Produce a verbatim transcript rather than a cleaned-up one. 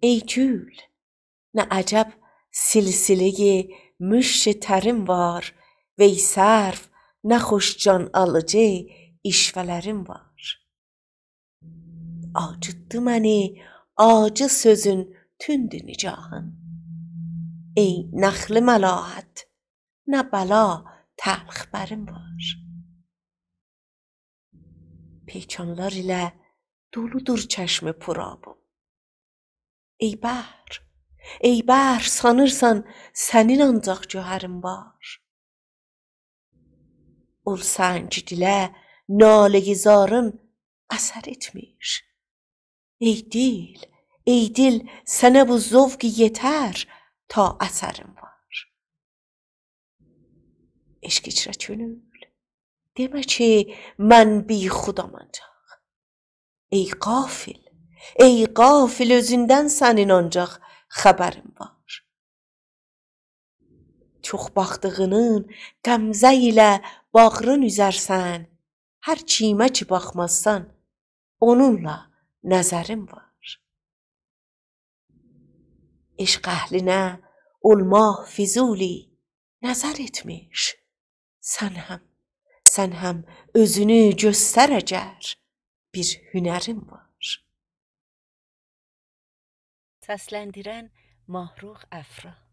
ای گول، نه عجب سلسله‌ی مشک ترین وار، وی سرو، نه خوش جان آلیجی عشوه‌لرین وار. آجیتدی منی آجی سؤزون، تند نگاهین. ای نخل ملاحت، نه بلا تلخ برین وار. پیکانلار ایله دولودور چشم پرآبیم. ای بحر، ای بحر، سانیرسان سنین آنجاق گوهرین وار؟ اول سنگ دیله ناله‌ی زارین اثر ائتمیر. ای دل، ای دل، سنه بو ذوق یئتر، تا اثرین وار. عشق ایچره کؤنول، دئمه کی، من بیخودام آنجاق. ای غافل، ای غافل، اؤزوندن سنین آنجاق خبرین وار. چوخ باخدیغینین غمزه ایله باغرین اوزرسن، هر کیمه کی باخمازسان، اونونلا نظرین وار. عشق اهلینه اولما فضولی، نظر ائتمیر. سن هم، سن هم اؤزونو گؤستر اگر، بیر هنرین وار. سسلندیرن ماهرخ افرا.